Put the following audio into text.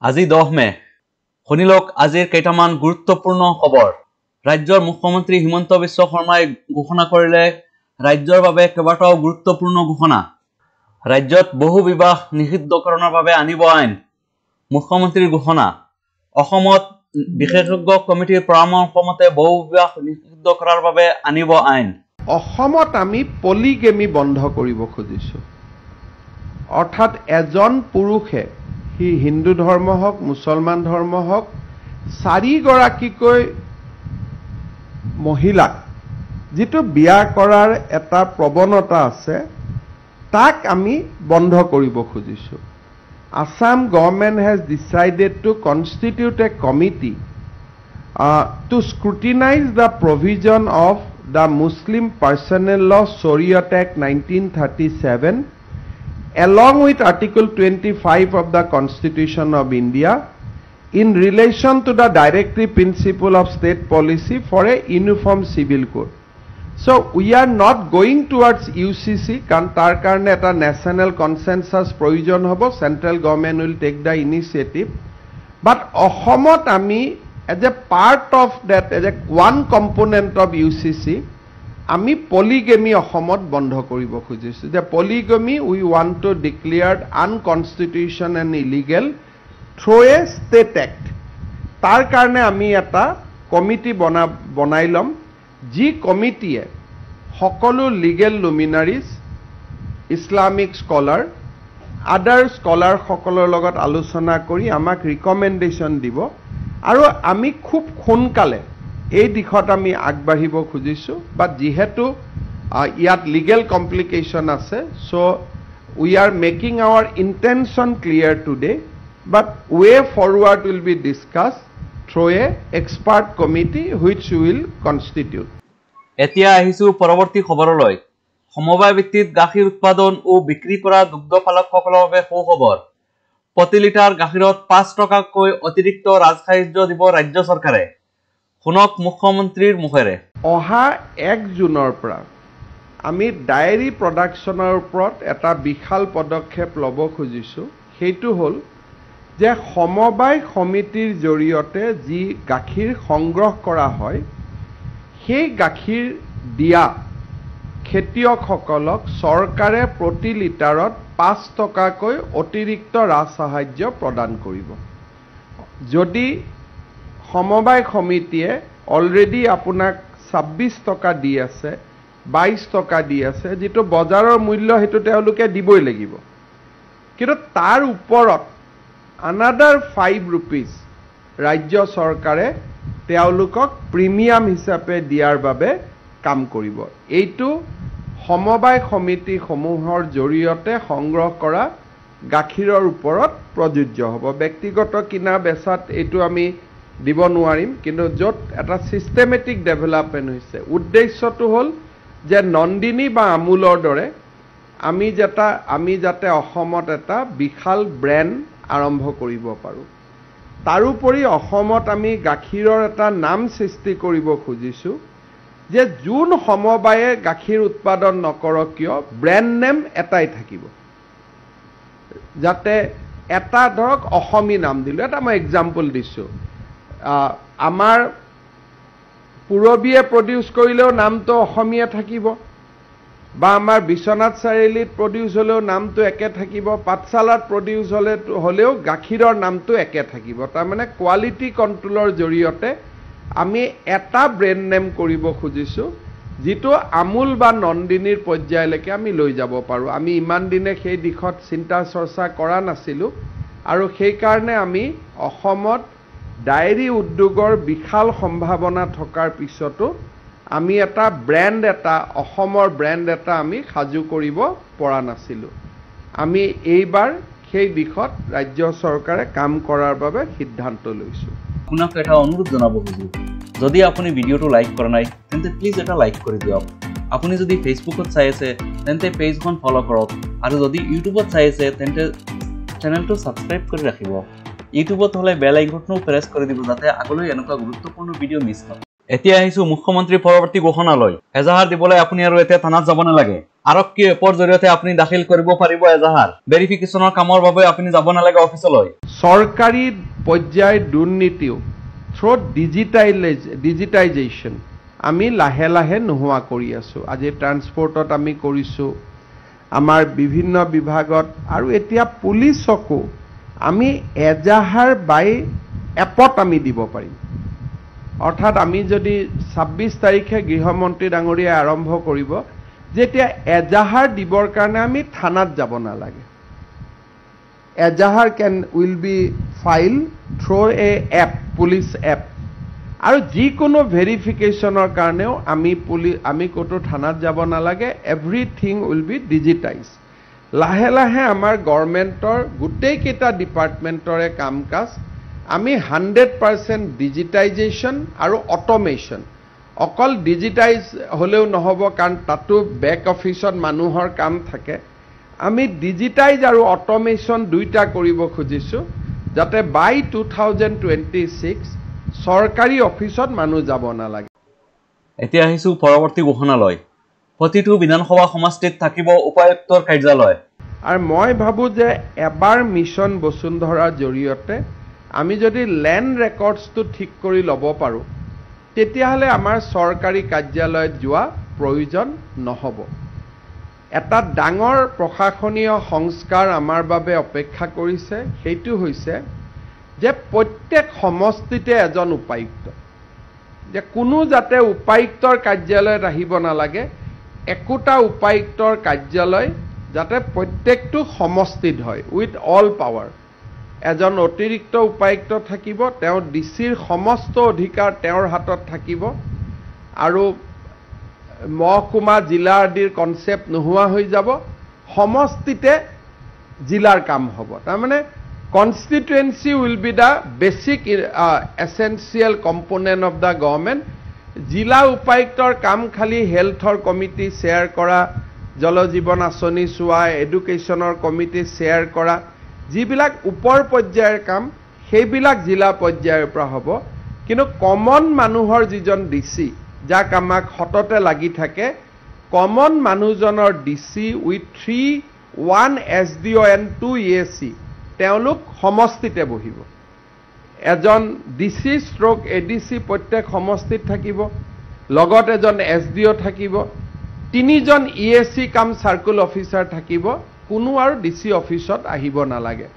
আজি 10 মে। শুনি লওক আজিৰ কেইটামান গুৰুত্বপূৰ্ণ খবৰ। ৰাজ্যৰ মুখ্যমন্ত্ৰী হিমন্ত বিশ্ব শৰ্মাই ঘোষণা কৰিলে ৰাজ্যৰ বাবে কেইবাটাও গুৰুত্বপূৰ্ণ ঘোষণা। ৰাজ্যত বহু বিবাহ নিষিদ্ধকৰণৰ বাবে আনিব আইন, মুখ্যমন্ত্ৰীৰ ঘোষণা। অসমত বিশেষজ্ঞ কমিটিৰ পৰামৰ্শ মতে বহু বিবাহ নিষিদ্ধ কৰাৰ বাবে আনিব আইন। অসমত আমি পলিগেমি বন্ধ কৰিব খুজিছোঁ। অৰ্থাৎ এজন পুৰুষে, সি হিন্দু ধৰ্ম হওক, মুছলমান ধৰ্ম হওক, চাৰিগৰাকীকৈ মহিলাক যিটো বিয়া কৰাৰ এটা প্ৰৱণতা আছে, তাক আমি বন্ধ কৰিব খুজিছোঁ। Assam government has decided to constitute a committee to scrutinize the provision of the Muslim Personal Law, Shariat Act, 1937, along with Article 25 of the Constitution of India in relation to the directive principle of state policy for a uniform civil code. So we are not going towards UCC, কাৰণ তাৰ কাৰণে এটা national কনচেনচাছ প্ৰয়োজন হ'ব। Central government will take the initiative, but অসমত আমি as a part of that, as a one component of UCC, আমি polygamy অসমত বন্ধ কৰিব খুজিছোঁ যে polygamy we want to declared unconstitution and illegal through a state act. তাৰ কাৰণে আমি এটা কমিটি বনাই ল'ম, যি কমিটিয়ে সকলো legal luminaries, Islamic scholar, other স্কলাৰসকলৰ লগত আলোচনা কৰি আমাক ৰিকমেণ্ডেশ্যন দিব আৰু আমি খুব সোনকালে এই দিশত আমি আগবাঢ়িব খুজিছোঁ। বাট যিহেতু ইয়াত লিগেল কমপ্লিকেশ্যন আছে, so we are making our intention clear today, but way forward will be discuss through a expert committee which will constitute. এতিয়া আহিছো পৰৱৰ্তী খবৰলৈ। সমবায় ভিত্তিত গাখীৰ উৎপাদন ও বিক্ৰী কৰা দুগ্ধ পালকসকলৰ বাবে সুখবৰ। প্ৰতি লিটাৰ গাখীৰত 5 টকাকৈ অতিৰিক্ত ৰাজসাহায্য দিব ৰাজ্য চৰকাৰে। শুনক মুখ্যমন্ত্ৰীৰ মুখেৰে। অহা 1 জুনৰ পৰা আমি ডায়েৰী প্ৰডাকশ্যনৰ ওপৰত এটা বিশাল পদক্ষেপ ল'ব খুজিছোঁ। সেইটো হ'ল যে সমবায় সমিতিৰ জৰিয়তে যি গাখীৰ সংগ্ৰহ কৰা হয়, সেই গাখীৰ দিয়া খেতিয়কসকলক চৰকাৰে প্ৰতি লিটাৰত 5 টকাকৈ অতিৰিক্ত ৰাজসাহায্য প্ৰদান কৰিব। যদি সমবায় সমিতিয়ে অলৰেডি আপোনাক 26 টকা দি আছে, 22 টকা দি আছে, যিটো বজাৰৰ মূল্য সেইটো তেওঁলোকে দিবই লাগিব, কিন্তু তাৰ ওপৰত আনাডাৰ 5 ৰুপিজ ৰাজ্য চৰকাৰে তেওঁলোকক প্ৰিমিয়াম হিচাপে দিয়াৰ বাবে কাম কৰিব। এইটো সমবায় সমিতিসমূহৰ জৰিয়তে সংগ্ৰহ কৰা গাখীৰৰ ওপৰত প্ৰযোজ্য হ'ব। ব্যক্তিগত কিনা বেচাত এইটো আমি দিব নোৱাৰিম, কিন্তু য'ত এটা ছিষ্টেমেটিক ডেভেলপমেণ্ট হৈছে, উদ্দেশ্যটো হ'ল যে নন্দিনী বা আমুলৰ দৰে আমি যাতে অসমত এটা বিশাল ব্ৰেণ্ড আৰম্ভ কৰিব পাৰোঁ। তাৰোপৰি অসমত আমি গাখীৰৰ এটা নাম সৃষ্টি কৰিব খুজিছোঁ যে যোন সমবায়ে গাখীৰ উৎপাদন নকৰক কিয়, ব্ৰেণ্ড নেম এটাই থাকিব। যাতে এটা ধৰক অসমী নাম দিলোঁ, এটা মই এক্সাম্পল দিছোঁ, আমাৰ পূৰবীয়ে প্ৰডিউচ কৰিলেও নামটো অসমীয়া থাকিব বা আমাৰ বিশ্বনাথ চাৰিআলিত প্ৰডিউচ হ'লেও নামটো একে থাকিব, পাঠশালাত প্ৰডিউচ হ'লেও গাখীৰৰ নামটো একে থাকিব। তাৰমানে কোৱালিটি কণ্ট্ৰলৰ জৰিয়তে আমি এটা ব্ৰেণ্ড নেম কৰিব খুজিছোঁ, যিটো আমুল বা নন্দিনীৰ পৰ্যায়লৈকে আমি লৈ যাব পাৰোঁ। আমি ইমান দিনে সেই দিশত চিন্তা চৰ্চা কৰা নাছিলোঁ আৰু সেইকাৰণে আমি অসমত ডায়েৰী উদ্যোগৰ বিশাল সম্ভাৱনা থকাৰ পিছতো আমি এটা ব্ৰেণ্ড এটা, অসমৰ ব্ৰেণ্ড এটা আমি সাজু কৰিব পৰা নাছিলোঁ। আমি এইবাৰ সেই দিশত ৰাজ্য চৰকাৰে কাম কৰাৰ বাবে সিদ্ধান্ত লৈছোঁ। আপোনাক এটা অনুৰোধ জনাব খোজো, যদি আপুনি ভিডিঅ'টো লাইক কৰা নাই, তেন্তে প্লিজ এটা লাইক কৰি দিয়ক। আপুনি যদি ফেচবুকত চাই আছে, তেন্তে পেজখন ফ'ল' কৰক আৰু যদি ইউটিউবত চাই আছে, তেন্তে চেনেলটো ছাবস্ক্ৰাইব কৰি ৰাখিব। ইউটিউবত হ'লে বেল আইকনটো প্ৰেছ কৰি দিব, যাতে আগলৈ এনেকুৱা গুৰুত্বপূৰ্ণ ভিডিঅ' মিছ নহয়। এতিয়া আহিছো মুখ্যমন্ত্ৰীৰ পৰৱৰ্তী ঘোষণালৈ। এজাহাৰ দিবলৈ আপুনি আৰু এতিয়া থানাত যাব নালাগে। আৰক্ষী এপৰ জৰিয়তে আপুনি দাখিল কৰিব পাৰিব এজাহাৰ। ভেৰিফিকেশ্যনৰ কামৰ বাবে আপুনি যাব নালাগে অফিচলৈ। চৰকাৰী পৰ্যায়ৰ দুৰ্নীতিও থ্ৰু ডিজিটাইজেশ্যন আমি লাহে লাহে নোহোৱা কৰি আছোঁ। আজি ট্ৰান্সপৰ্টত আমি কৰিছোঁ, আমাৰ বিভিন্ন বিভাগত, আৰু এতিয়া পুলিচকো আমি এজাহাৰ বাই এপত আমি দিব পাৰিম। অৰ্থাৎ আমি যদি 26 তাৰিখে গৃহমন্ত্ৰী ডাঙৰীয়াই আৰম্ভ কৰিব, যেতিয়া এজাহাৰ দিবৰ কাৰণে আমি থানাত যাব নালাগে। এজাহাৰ will be file through a app, police app. আৰু যিকোনো ভেৰিফিকেশ্যনৰ কাৰণেও আমি ক'তো থানাত যাব নালাগে। Everything will be digitize. লাহে লাহে আমাৰ গভৰ্ণমেণ্টৰ গোটেইকেইটা ডিপাৰ্টমেণ্টৰে কাম কাজ আমি 100% ডিজিটাইজেশ্যন আৰু অট'মেশ্যন। অকল ডিজিটাইজ হ'লেও নহ'ব, কাৰণ তাতো বেক অফিচত মানুহৰ কাম থাকে। আমি ডিজিটাইজ আৰু অট'মেশ্যন দুইটা কৰিব খুজিছোঁ, যাতে বাই 2026 চৰকাৰী অফিচত মানুহ যাব নালাগে। এতিয়া আহিছোঁ পৰৱৰ্তী ঘোষণালৈ। প্ৰতিটো বিধানসভা সমষ্টিত থাকিব উপায়ুক্তৰ কাৰ্যালয়। আৰু মই ভাবোঁ যে এবাৰ মিছন বসুন্ধৰাৰ জৰিয়তে আমি যদি লেণ্ড ৰেকৰ্ডছটো ঠিক কৰি ল'ব পাৰোঁ, তেতিয়াহ'লে আমাৰ চৰকাৰী কাৰ্যালয়ত যোৱা প্ৰয়োজন নহ'ব। এটা ডাঙৰ প্ৰশাসনীয় সংস্কাৰ আমাৰ বাবে অপেক্ষা কৰিছে, সেইটো হৈছে যে প্ৰত্যেক সমষ্টিতে এজন উপায়ুক্ত, যে কোনো যাতে উপায়ুক্তৰ কাৰ্যালয়ত আহিব নালাগে, একোটা উপায়ুক্তৰ কাৰ্যালয় যাতে প্ৰত্যেকটো সমষ্টিত হয়, উইথ অল পাৱাৰ। এজন অতিৰিক্ত উপায়ুক্ত থাকিব, তেওঁ ডি চিৰ সমস্ত অধিকাৰ তেওঁৰ হাতত থাকিব, আৰু মহকুমা জিলা আদিৰ কনচেপ্ট নোহোৱা হৈ যাব। সমষ্টিতে জিলাৰ কাম হ'ব। তাৰমানে constituency will be the basic essential component of the government. জিলা উপায়ুক্তৰ কাম খালি হেল্থৰ কমিটি শ্বেয়াৰ কৰা, জল জীৱন আঁচনি চোৱা, এডুকেশ্যনৰ কমিটি শ্বেয়াৰ কৰা, যিবিলাক ওপৰ পৰ্যায়ৰ কাম সেইবিলাক জিলা পৰ্যায়ৰ পৰা হ'ব। কিন্তু কমন মানুহৰ যিজন ডি চি, যাক আমাক সততে লাগি থাকে, কমন মানুহজনৰ D C with 3, 1 SDO and 2 EAC, তেওঁলোক সমষ্টিতে বহিব। এজন D C stroke ADC প্ৰত্যেক সমষ্টিত থাকিব, লগত এজন এছ ডি অ' থাকিব, 3জন EAC কাম চাৰ্কুল অফিচাৰ থাকিব। কোনো আৰু ডি চি অফিচত আহিব নালাগে।